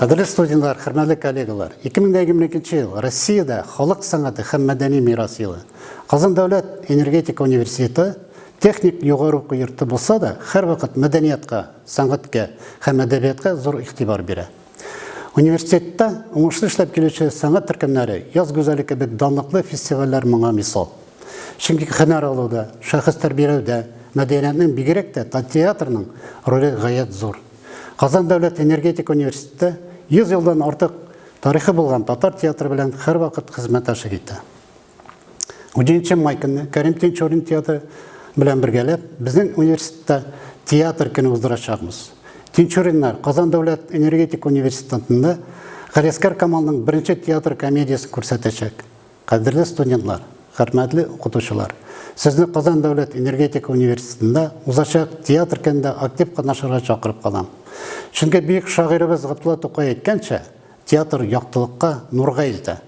Кадерле студентлар, хөрмәтле коллегалар, 2022 ел Россиядә халык сәнгате һәм мәдәни мирас елы. Казан дәүләт энергетика университеты техник югары уку йорты булса да, һәрвакыт мәдәниятка, сәнгатькә һәм әдәбиятка зур игътибар бирә. Университетта уңышлы эшләп килүче сәнгать төркемнәре, Яз гүзәле кебек данлыклы фестивальләр моңа мисал. Чөнки һөнәр алуда, шәхес тәрбияләүдә мәдәниятнең, бигрәк тә театрның роле гаять зур. Казан дәүләт энергетика университеты 100 елдан артык тарихы булган татар театры белән һәрвакыт хезмәттәшлек итә. 17 май көнне Кәрим Тинчурин театры белән бергәләп безнең университетта театр көне уздырачакбыз. Тинчуриннар Казан дәүләт энергетика университетында Галиәсгар Камалның беренче театр комедиясен күрсәтәчәк. Кадерле студентлар, хөрмәтле укытучылар, сезне Казан дәүләт энергетика университетында узачак театр көнендә актив катнашырга чакырып калам. Чөнки бөек шагыйребез Габдулла Тукай әйткәнчә, театр яктылыкка, нурга илтә.